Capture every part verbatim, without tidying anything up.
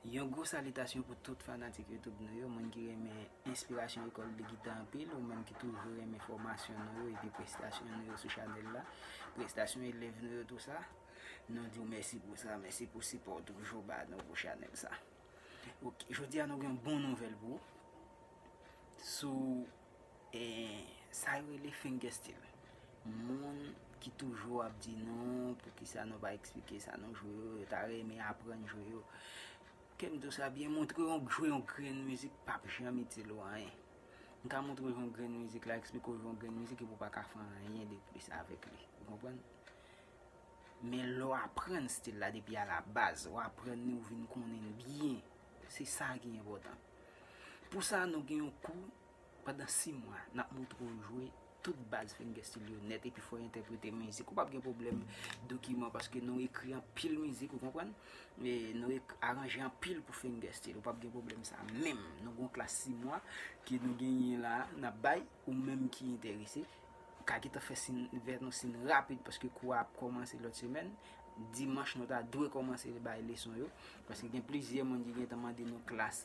Yon gwo salitasyon pou tout fanatik YouTube nou yo, moun ki renmen enspirasyon lekòl de gita anpil, ou menm ki toujou renmen fòmasyon nou yo epi prestasyon nou yo sou chanèl la, prestasyon elèv nou yo, tou sa. Nou di w mèsi pou sa, mèsi pou sipò w toujou ba nou pou chanèl sa. Ok, jodi a nou gen yon bon nouvèl pou ou. Sou, eh, sa yo rele fingerstyle. Moun ki toujou ap di nou, poukisa nou pa eksplike sa nou jwe yo, yo ta renmen aprann jwe yo. Kè m di w sa byen, montre w jwe yon grenn mizik p ap janm itil ou anyen. M ka montre w jwe yon grenn mizik la, eksplike w jwe yon grenn mizik epi w pa ka fè anyen de plis avèk li. Ou konprann? Men lè w aprann stil la depi a la baz, w aprann li, ou vin konnen l byen. Se sa ki enpòtan. Pou sa, nou gen yon kou pandan sis mwa, n ap montre w jwe tout baz fingerstyle yo nèt, epi fò w entèprete mizik. Ou p ap gen pwoblèm dokiman, paske nou ekri anpil mizik, ou konprann? E nou ek-, aranje anpil pou fingerstyle. Ou p ap gen pwoblèm sa menm. Nou gen yon klas sis mwa ke nou genyen la, n ap bay, ou menm ki enterese, ka gentan fè siy, fè nou siy rapid, paske kou a ap kòmanse lòt semèn. Dimanch, nou ta dwe kòmanse bay leson yo, paske gen plizyè moun ki gentan mande nou klas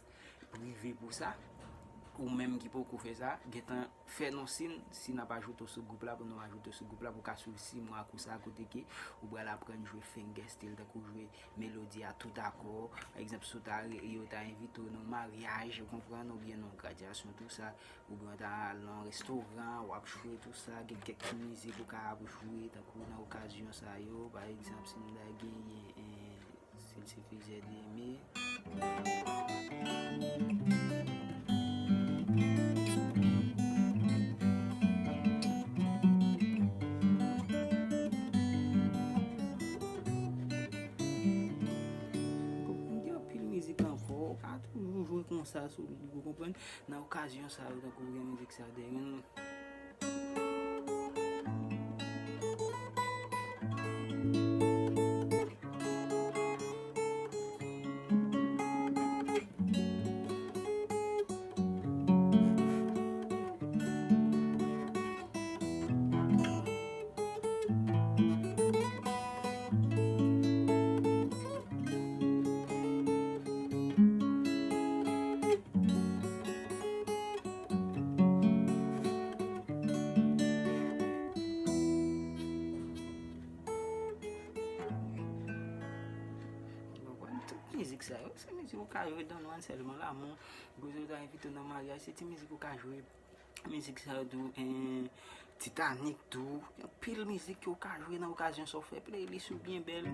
prive pou sa. Ou menm ki poko fè sa, gentan fè nou siy, si n ap ajoute w sou gwoup la, pou nou ajoute w sou gwoup la, pou w ka swiv sis mwa kou sa, kote ke ou pral aprann jwe fingerstyle, tankou jwe melodi a tout akò. Pa egzanp, si w ta re-, yo ta envite w nan maryaj, ou konprann, oubyen nan gradyasyon, tou sa, oubyen w ta al nan restoran, w ap jwe, tou sa, gen kèk ti mizik ou ka ap jwe, tankou nan okazyon sa yo, pa egzanp, si m ta genyen, eh, S'il suffisait d'aimer. Konprann gen anpil mizik ankò, ou ka toujou jwe konsa sou li, ou konprann? Nan okazyon sa yo, tankou gen mizik sa, dèyè nou. Tout mizik sa yo, se mizik ou ka jwe dan nwann sèlman la, men, gwo zòt a envite w nan maryaj, se ti mizik ou ka jwe. Mizik sa yo tou, eh, Titanic tou. Gen anpil mizik ke w ka jwe nan okazyon sa w fè playlist ou byen bèl.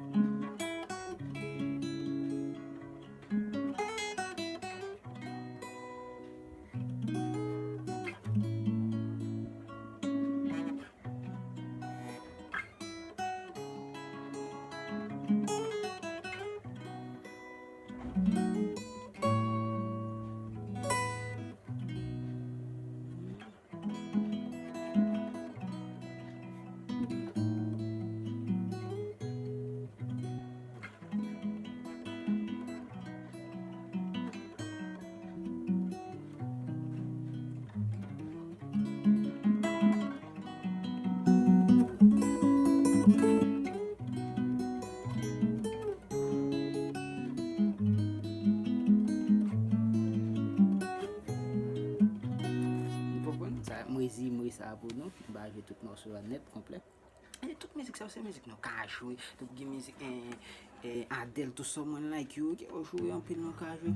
Ou konprann? Sa, m rezime sa pou nou. M pa jwe tout mòso a nèt, konplè. E tout mizik sa yo, se mizik nou ka jwe. Tankou gen mizik, eh, eh, Adele, tou sa mwen like yo, ke yo jwe anpil, nou ka jwe.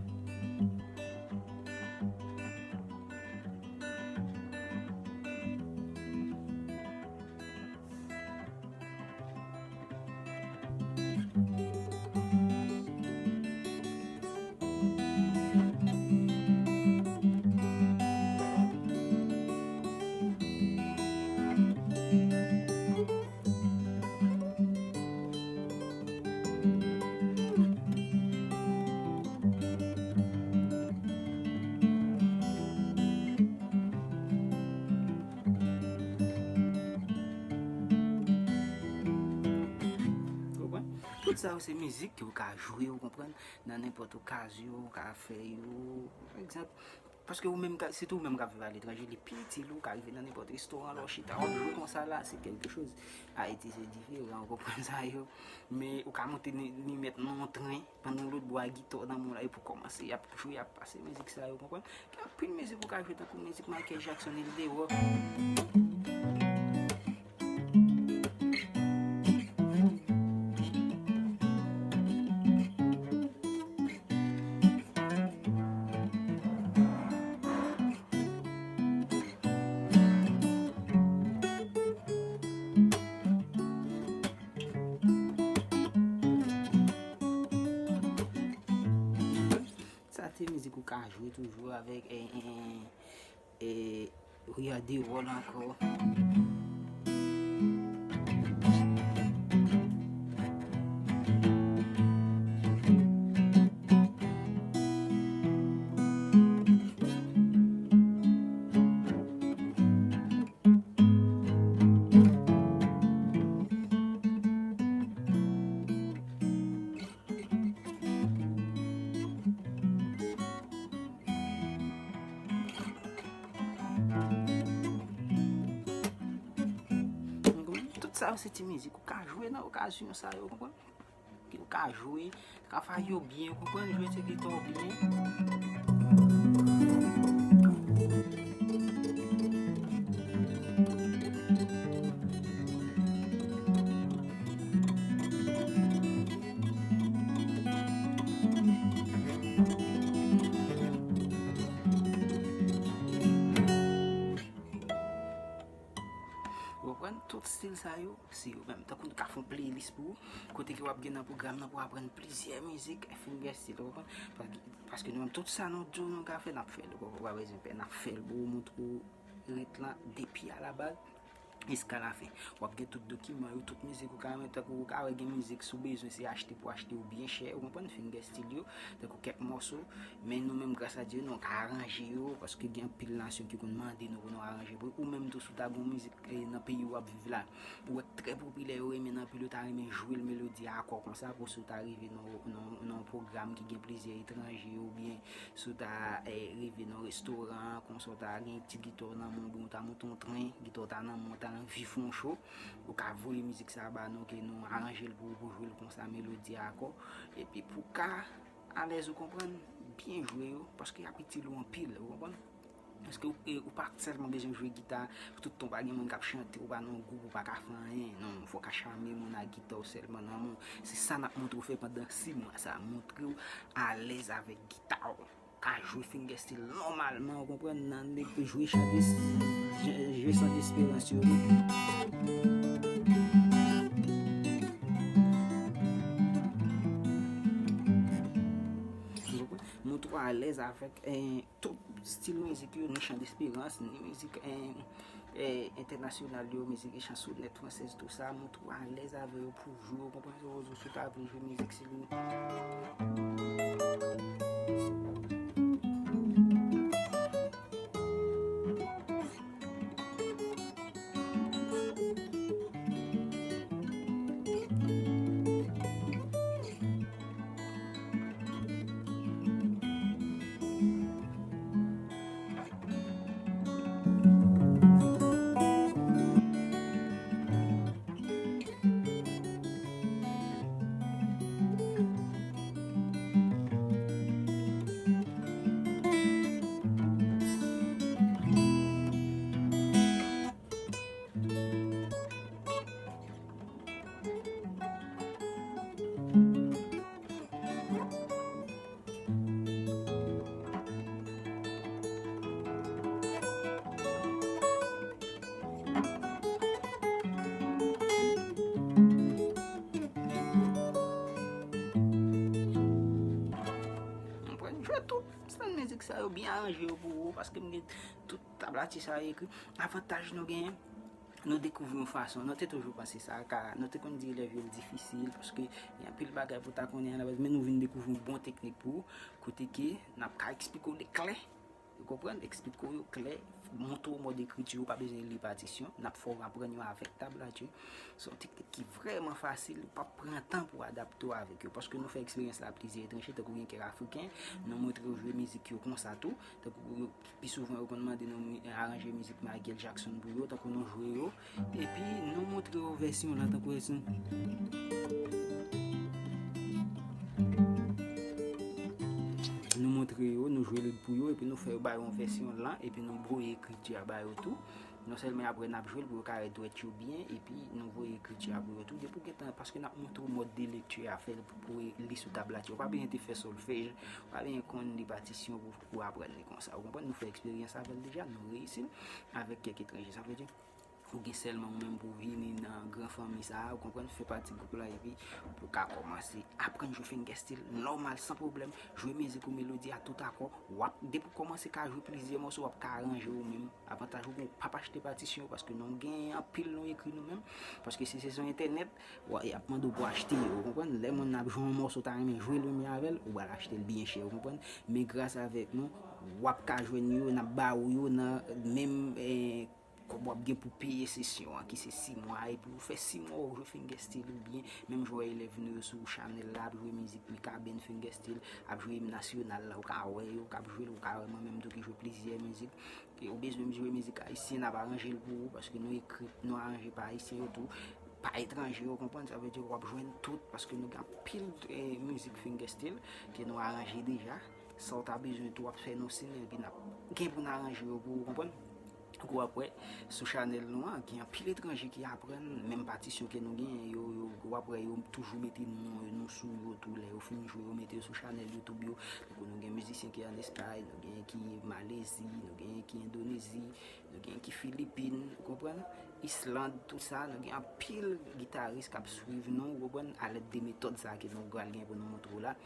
Konprann? Tout sa yo se mizik ke w ka jwe, ou konprann, nan nenpòt okazyon, ou ka fè yo. Pa egzanp, Paske ou menm, sitou ou menm k ap viv aletranje, li pi itil ou, ou ka rive nan nenpòt restoran, lè w chita, w ap jwe konsa la, se kèlke choz. Ayiti se diferan, ou konprann sa yo. Men ou ka monte ni, ni mèt nan yon tren, pandan lòt bò a gita w nan men w la, epi w kòmanse, y ap jwe, y ap pase mizik sa yo, ou konprann? Gen anpil mizik ou ka jwe, tankou mizik Michael Jackson, il dehors. Sa se mizik ou ka jwe toujou avèk, eh, eh, eh, eh, Ria Dewol ankò. Tout sa yo se ti mizik ou ka jwe nan okazyon sa yo, konprann? Ke ou ka jwe, travay yo byen, ou konprann, jwe ti gita w byen. Ou konprann? Tout stil sa yo, se yo menm. Tankou nou ka fè yon playlist pou ou, kote ke w ap gen nan pwogram nan pou w aprann plizyè mizik fingerstyle, ou konprann? Paske, paske nou menm, tout sa nou di w nou ka fè, n ap fè l, ou konprann? Ou pa bezwen pè, n ap fè l pou w, montre w rit lan depi a la baz jiska la fen. W ap gen tout dokiman yo, tout mizik ou ka renmen, tankou ou ka wè gen mizik si w bezwen se achte pou achte yo byen chè, ou konprann, fingerstyle yo, tankou kèk mòso, men nou menm, gras a Dye, nou ka aranje yo, paske gen anpil nasyon ki konn mande nou pou nou aranje pou yo, ou menm tou, si w ta gen yon mizik, eh, nan peyi w ap viv la, ou wè k trè popilè, yo renmen l anpil, yo ta renmen jwe l melodi a akò konsa, pou si w ta rive nan, nan, nan yon pwogram ki gen plizyè etranje, oubyen si w ta, eh, rive nan restoran, konsa w ta gen ti gita w nan men w, oubyen w ta monte yon tren, gita w ta nan men w, w ta anvi fè yon cho, ou ka voye mizik sa a ba nou, ke nou aranje l pou ou, pou jwe l konsa, melodi a akò. Epi pou w ka alèz, ou konprann, byen jwe yo, paske y ap itil ou anpil, ou konprann? Paske ou, e, ou pa sèlman bezwen jwe gita, tout tan w pa gen moun k ap chante, ou pa nan yon gwoup, ou pa ka fè anyen. Non, fò w ka chame moun ak gita w sèlman nan men w. Se sa n ap montre w fè pandan sis mwa sa. Montre w alèz avèk gita w. Ka jwe fingerstyle nòmalman, ou konprann, nan nèg jwe chan de, jwe chan desperans yo tou. Ou konprann? Montre w alèz avèk, eh, tout stil mizik yo, ni chan desperans, ni mizik, eh, eh, entènasyonal yo, mizik echan sonèt fransèz, tou sa, montre w alèz avè yo pou jwe, ou konprann, se rezo sosyo ta vle jwe mizik, se li. Mwen jwe tout stil mizik sa yo, byen aranje yo pou ou, paske m gen tout tab atis sa yo ekri. Avantaj nou genyen, nou dekouvri yon fason, nou te toujou panse sa ka, nou te konn di elèv yo l difisil, paske gen anpil bagay pou ta konnen alabaz, men nou vin dekouvri yon bon teknik pou ou, kote ke n ap ka eksplike w li klè, Konprann, eksplike w yo klè, montre w mòd ekriti yo, ou pa bezwen li patisyon, n ap fè w aprann yo avèk tablati. Se yon teknik ki vrèman fasil, ou p ap pran tan pou w adapte w avèk yo, paske nou fè eksperyans la plizyè etranje, tankou gen kèk Afriken, nou montre yo jwe mizik yo konsa tou, tankou yo, pi souvan yo konn mande nou mi- aranje mizik Michael Jackson pou yo, tankou nou jwe yo, epi nou montre yo vèsyon lan, tankou vèsyon. Nou montre yo, nou jwe l pou yo, epi nou fè yo ba yo yon vèsyon lan, epi nou voye ekriti a ba yo tou. Non sèlman apre n ap jwe l pou yo ka wè dwèt yo byen, epi nou voye ekriti a pou yo tou. Depi w gentan, paske n ap montre w mòd de lekti a, fè l pou, pou li sou tablati. Ou pa bezwen te fè sòlfèj, ou pa bezwen konn li patisyon pou, pou aprann li konsa. Ou konprann? Nou fè eksperyans avè l deja, nou reyisi l avèk kèk etranje. Sa vle di, ou gen sèlman ou menm pou vini nan gran fanmi sa a, ou konprann, fè pati gwoup la, epi pou ka kòmanse aprann jwe fingerstyle nòmal, san pwoblèm, jwe mizik ou melodi a tout akò, w ap, depi w kòmanse ka jwe plizyè mòso, w ap ka aranje ou menm. Avantaj ou gen, w p ap achte patisyon yo, paske nou genyen anpil nou ekri nou menm, paske si se sou entènèt, w a- y ap mande w pou achte yo, ou konprann, lè moun ap jwe yon mòso, ta renmen jwe l menm avè l, ou pral achte l byen chè, ou konprann, men gras avèk nou, w ap ka jwenn yo, n ap ba ou yo nan menm, eh, kòb w ap gen pou peye sesyon an, ki se sis mwa, epi ou fè sis mwa w ap jwe fingerstyle ou byen, menm jan w wè elèv nou yo sou chanèl la ap jwe mizik Mikaben fingerstyle, ap jwe im nasyonal la, ou ka wè yo k ap jwe l, ou ka wè mwen menm tou ki jwe plizyè mizik. E ou bezwen jwe mizik ayisyen, n ap aranje l pou ou, paske nou ekri, nou aranje pa ayisyen yo tou, pa etranje, ou konprann, sa vle di w ap jwenn tout, paske nou gen anpil, eh, mizik fingerstyle ke nou aranje deja. Sa w ta bezwen tou, w ap fè nou siy, epi n ap gen pou n aranje yo pou ou, konprann? Ou ap wè, sou chanèl nou an, gen anpil etranje ki aprann menm patisyon ke nou genyen yo, yo, w ap wè yo toujou mete non nou sou yo tou, lè yo fin jwe, yo mete yo sou chanèl YouTube yo. Tankou nou gen mizisyen ki ann Espay, nou gen ki Malezi, nou gen ki Endonezi, nou gen ki Filipin, ou konprann? Island, tout sa, nou gen anpil gitaris k ap swiv nou, ou konprann? Alèd de metòd sa ke nou pral gen pou nou montre w la,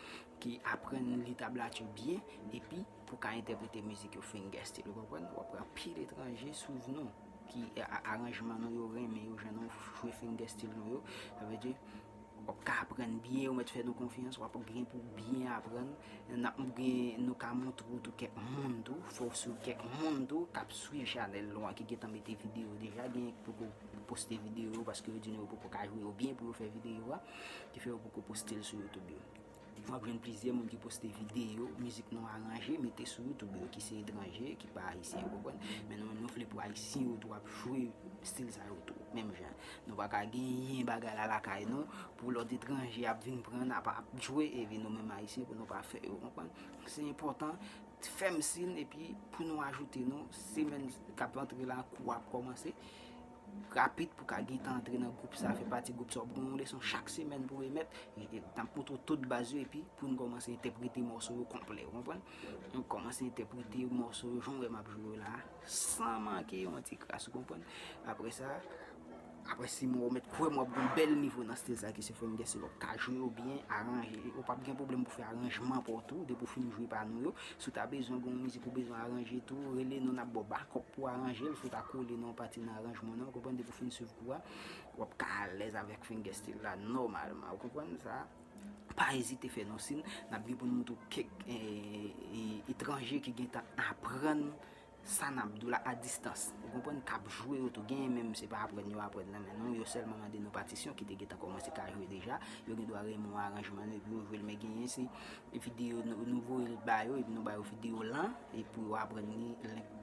ki aprann li tablati byen, epi pou ka entèprete mizik yo fingerstyle, ou konprann? W ap wè anpil etranje swiv nou, ki a- a- aranjman nou yo renmen yo, jan nou jwe fingerstyle nou yo. Sa vle di, w ap ka aprann byen, ou mèt fè nou konfyans, w ap gen pou byen aprann. N ap gen, nou ka montre w tou kèk moun tou, fè w swiv kèk moun tou k ap swiv chanèl nou an, ki gentan mete videyo deja, gen ki poko poste videyo yo, paske yo di nou yo poko ka jwe yo byen pou yo fè videyo a, ki fè yo poko poste l sou YouTube yo. W ap jwenn plizyè moun ki poste videyo mizik nou aranje, mete sou YouTube yo, ki se etranje, ki pa ayisyen, ou konprann? Men nou menm, nou vle pou ayisyen yo tou ap jwe stil sa yo tou, menm jan. Nou pa ka genyen bagay la lakay nou, pou lòt etranje ap vin pran, ap, ap jwe, epi nou menm ayisyen, pou nou pa fè yo, konprann? Se enpòtan, fèm siy, epi pou nou ajoute nou, semèn k ap antre la, kou ap kòmanse. Rapid pou ka gentan antre nan gwoup sa, fè pati gwoup sa, w ap gen yon leson chak semèn pou remèt. E, e, n ap montre w tout baz yo, epi pou n kòmanse entèprete mòso yo konplè, ou konprann? Nou kòmanse entèprete mòso yo, jan w wè m ap jwe yo la, san manke yon ti kras, ou konprann? Apre sa, apre sis mwa, ou mèt kwè m w ap gen yon bèl nivo nan stil sa ki se fingerstyle, w ap ka jwe yo byen, aranje, ou p ap gen pwoblèm pou fè aranjman pa w tou, depi w fin jwe pa nou yo. Si w ta bezwen gen yon mizik ou bezwen aranje tou, rele nou, n ap ba w bakòp pou aranje l, si w ta kole nan yon pati nan aranjman nan, ou konprann, depi w fin swiv kou a, w ap ka alèz avèk fingerstyle la nòmalman, ou konprann sa? Pa ezite fè nou siy, n ap gen pou n montre w kèk, eh, eh, etranje ki gentan aprann sa n ap di w la a distans. Ou konprann, k ap jwe yo tou, genyen menm se pa aprann yo aprann nan men nou, yo sèlman mande nou patisyon ki te gentan kòmanse ka jwe deja, yo gen dwa renmen yon aranjman nou epi yo jwe l, men genyen se videyo nou, nou voye l ba yo, epi nou ba yo videyo lan, epi pou yo aprann li,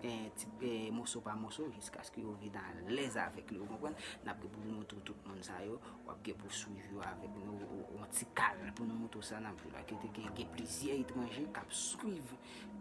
eh, ti, eh, moso pa moso, jiskaske yo vin alèz avèk li, ou konprann? N ap gen pou nou montre tout moun sa yo, w ap gen pou swiv yo avèk nou, yon ti kal pou nou montre w sa n ap jwe la, ki te gen, gen plizyè etranje k ap swiv,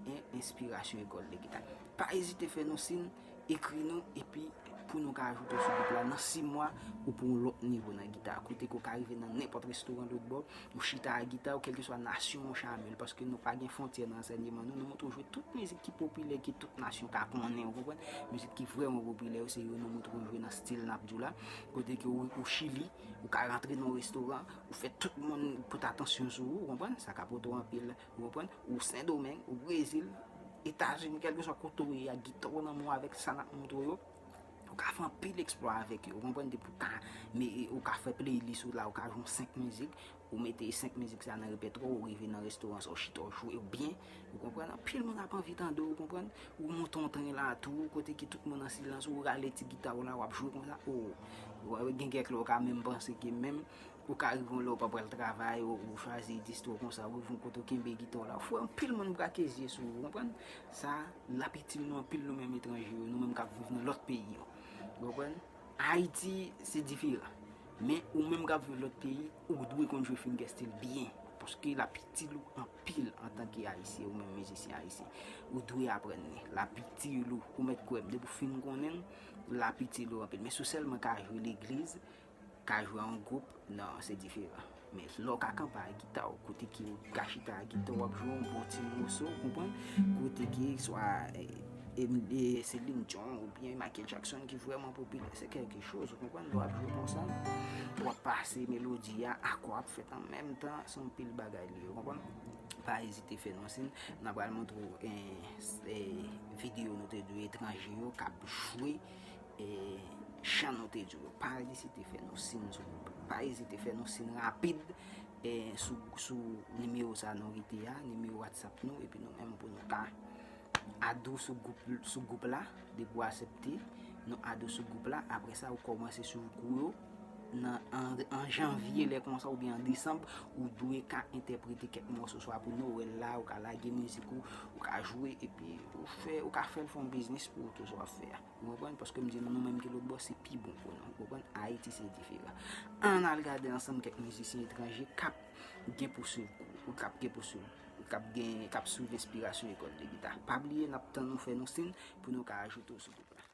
eh, enspirasyon ekòl de gita. Pa ezite fè nou siy, ekri nou, epi pou nou ka ajoute w sou gwoup la, nan sis mwa, ou pou yon lòt nivo nan gita, kote ke w ka rive nan nenpòt restoran lòtbò, ou chita ak gita w, kèlkeswa nasyon w, chame l, paske nou pa gen fwontyè nan ansèyman nou, nou montre w jwe tout mizik ki popilè, ki tout nasyon ka konnen, ou konprann? Mizik ki vrèman popilè yo, se yo nou montre w jwe nan stil n ap di w la, kote ke ou, ou Chili, ou ka rantre nan yon restoran, ou fè tout moun pote atansyon sou ou, ou konprann? Sa ka pote w anpil, ou konprann? Ou Sendomeng, ou Brezil, Etazini, kèlkeswa kote w ye, ak gita w nan men w avèk sa n ap montre w yo, Ou ka fè anpil eksplwa avèk yo, ou konprann? Depi ou ka, men, ou ka fè playlist ou la, ou ka jwe yon senk mizik, ou mete senk mizik sa nan repètwa, ou rive nan restoran sa, ou chita, ou jwe byen, ou konprann? Anpil moun ap anvi tande w, ou konprann? Ou monte yon tren la tou, kote ke tout moun an silans, ou rale ti gita w la, w ap jwe konsa, o, gen kèk lè ou ka menm panse ke menm ou ka rive yon lè ou pa pral travay, ou, ou chwazi distro konsa, ou rive yon kote ou kenbe gita w la, ou fè anpil moun brake zye sou ou, ou konprann? Sa, l ap itil nou anpil, nou menm etranje yo, nou menm k ap viv nan lòt peyi yo. Ou konprann? Ayiti, se diferan. Men ou menm k ap viv lòt peyi, ou dwe konn jwe fingerstyle byen. Paske l ap itil ou anpil antanke Ayisyen, ou menm mizisyen ayisyen. Ou dwe aprann li. L ap itil ou. Ou mèt kwè m, depi w fin konnen l, l ap itil ou anpil. Men si w sèlman ka jwe legliz, ka jwe an gwoup, non, se diferan. Men lè w ka kanpe ak gita w, kote ke w ka chita ak gita w, w ap jwe yon bon ti moso, ou konprann? Kote ke swa, e, e, e, Celine Dion oubyen Michael Jackson ki vrèman popilè, se kèlke choz, ou konprann? Lè w ap jwe konsa, w ap pase melodi a, akò ap fèt an menm tan, se yon pil bagay li ye, ou konprann? Pa ezite fè nou siy, n a pral montre w, e, s-, e, videyo nou te di w etranje yo k ap jwe e, chan nou te di w yo. Pa ezite fè nou siy, silvouplè. Pa ezite fè nou siy rapid, e, sou, sou nimewo sa nou kite a, nimewo WhatsApp nou, epi nou menm pou nou ka add ou sou gwoup, sou gwoup la, depi w aksepte, nou add ou sou gwoup la, apre sa, ou kòmanse swiv kou yo, nan, an, an janvye, lè konsa, oubyen an desanm, ou dwe ka entèprete kèk mòso, swa pou Nwèl la, ou ka lage mizik ou, ou ka jwe, epi ou fè, ou ka fè l fè yon biznis pou ou tou, sa w ap fè a. Ou konprann? Paske m di nou, nou menm ki lòt bò, se pi bon pou nou. Ou konprann? Ayiti, se diferan. Ann al gade ansanm kèk mizisyen etranje k ap gen pou swiv kou, ou k ap gen pou swiv, k ap gen, k ap swiv enspirasyon Ecole de Guitare. Pa bliye, n ap tann ou fè nou siy pou nou ka ajoute w sou gwoup la.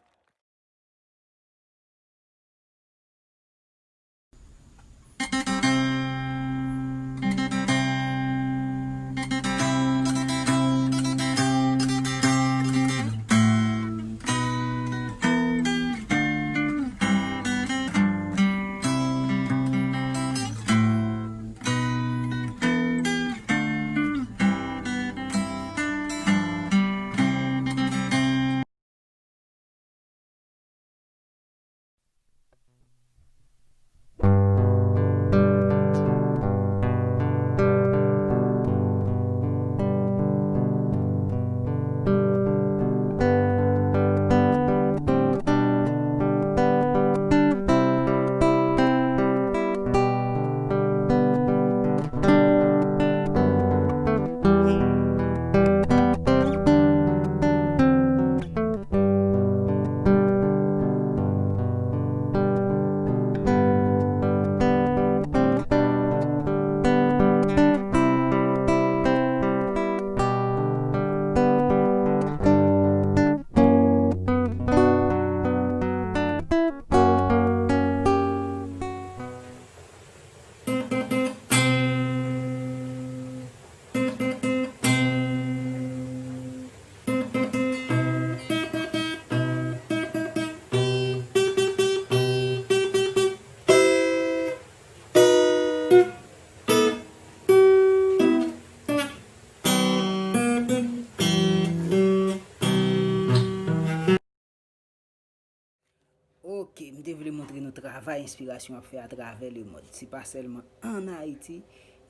Ok, m te vle montre nou travay enspirasyon ap fè atravè lemond. Se pa sèlman ann Ayiti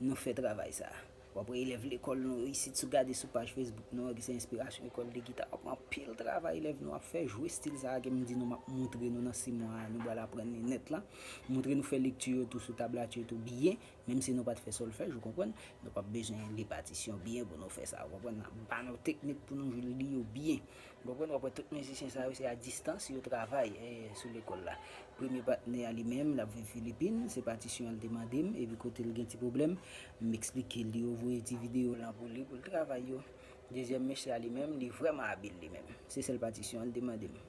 nou fè travay sa a. W ap wè elèv lekòl nou yo isit, si w gade sou paj Facebook nou an, ki se Enspirasyon Ecole de Guitare, w ap wè anpil travay elèv nou ap fè, jwe stil sa a ke m di nou m ap montre nou nan sis mwa a, nou pral aprann li nèt la. Montre nou fè lekti yo tou sou tablati yo tou byen, menm si nou pa t fè sòlfèj, ou konprann, nou p ap bezwen li patisyon byen pou nou fè sa, ou konprann, n ap ba nou teknik pou nou li yo byen. Ou konprann? W ap wè tout mizisyen sa yo, se a distans yo travay, eh, sou lekòl la. Premye patnè a li menm, l ap viv Filipin, se patisyon an l te mande m, epi kote l gen ti pwoblèm, m eksplike l, li yo voye ti videyo lan pou li, pou l travay yo. Dezyèm mesye a li menm, li vrèman abil li menm. Se sèl patisyon an l te mande m.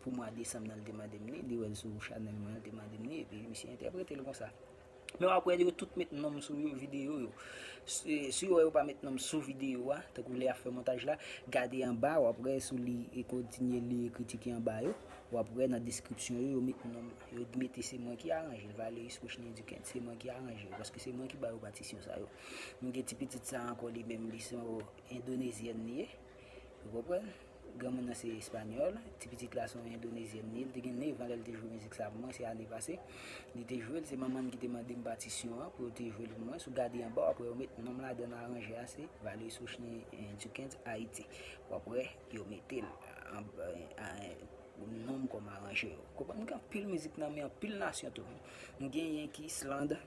Pou mwa desanm nan, l te mande m li, li wè l sou chanèl mwen, l te mande m li, epi misye entèprete l konsa. Men w ap wè yo tout met non m sou yo, videyo yo. Si, si w wè yo pa met non m sou videyo a, tankou lè y ap fè montaj la, gade anba, w ap wè si w li e kontinye li kritik anba yo, w ap wè nan deskripsyon yo, yo met non m, yo mete se mwen ki aranje l, Valeus Rochny Duquesne, se mwen ki aranje yo, paske se mwen ki ba yo patisyon sa yo. Nou gen ti pitit sa ankò, li menm, li se yon Endonezyèn li ye. Ou konprann? Granmoun nan se espanyòl, ti pitit la se yon endonezyèn li ye, li te gen nèf an lè li te jwe mizik sa pou mwen, se ane pase. Li te jwe l, se manman m ki te mande m patisyon an pou yo te jwe l pou mwen. Si w gade anba w, w ap wè yo met non m ladan nan aranjè a, se Valery Sochny, eh, Duckens Haiti. W ap wè yo mete l an, an, non m kòm aranjè. Ou konprann? M gen anpil mizik nan men anpil nasyon tou. M genyen ki Islande,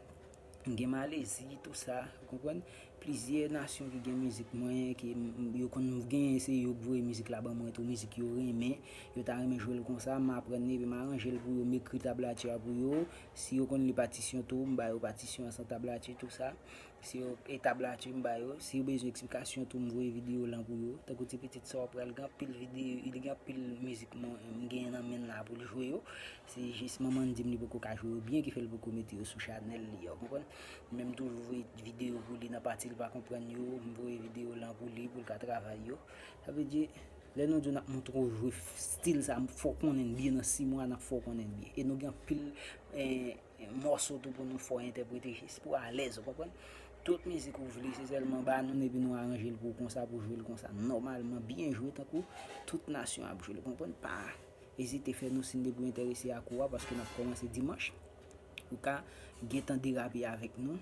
m gen Malezi, tou sa, ou konprann? Plizyè nasyon ki gen mizik mwen, ki m- yo konn genyen, se yo k voye mizik la ban mwen tou, mizik yo renmen, yo ta renmen jwe l konsa, m aprann li, epi m aranje l pou yo, m ekri tablature a pou yo. Si yo konn li patisyon tou, m ba yo patisyon an san tablature, tou sa. Si yo e tablature, m ba yo. Si yo bezwen eksplikasyon tou, m voye videyo lan pou yo. Tankou ti pitit sa w ap pral gen anpil videyo, li gen anpil mizik mwen, m genyen nan men l la pou l jwe yo. Se jis manman l di m li poko ka jwe yo byen ki fè l poko mete yo sou chanèl li a, ou konprann? Mwen menm toujou voye videyo pou li nan pati l pa konprann yo, m voye videyo lan pou li, pou l ka travay yo. Sa vle di, lè nou di w n ap montre w jwe stil sa, fò w konnen l byen, nan sis mwa n ap fè w konnen l byen. E nou gen anpil, eh, mòso tou pou nou fè w entèprete jis pou w alèz, ou konprann? Tout mizik ou vle, se sèlman ba nou l epi nou aranje l pou w konsa, pou jwe l konsa. Nòmalman, byen jwe tankou tout nasyon ap jwe l, ou konprann? Pa ezite fè nou siy depi w enterese ak ou a, paske n ap kòmanse dimanch. Ou ka gentan derape avèk nou.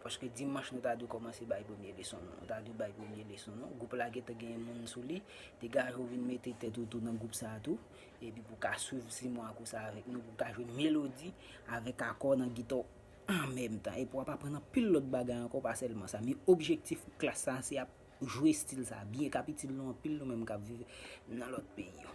Paske dimanch nou ta dwe kòmanse bay premye leson nou. Nou ta dwe bay premye leson nou. Gwoup la gentan gen moun sou li. Degaje w vin mete tèt ou tou nan gwoup sa a tou. Epi pou w ka swiv sis mwa konsa avèk nou, pou w ka jwe melodi avèk akò nan gita w an menm tan. Epi w ap aprann anpil lòt bagay ankò, pa sèlman sa. Men objektif klas sa a, se ap jwe stil sa a byen, k ap itil nou anpil, nou menm k ap viv nan lòt peyi yo.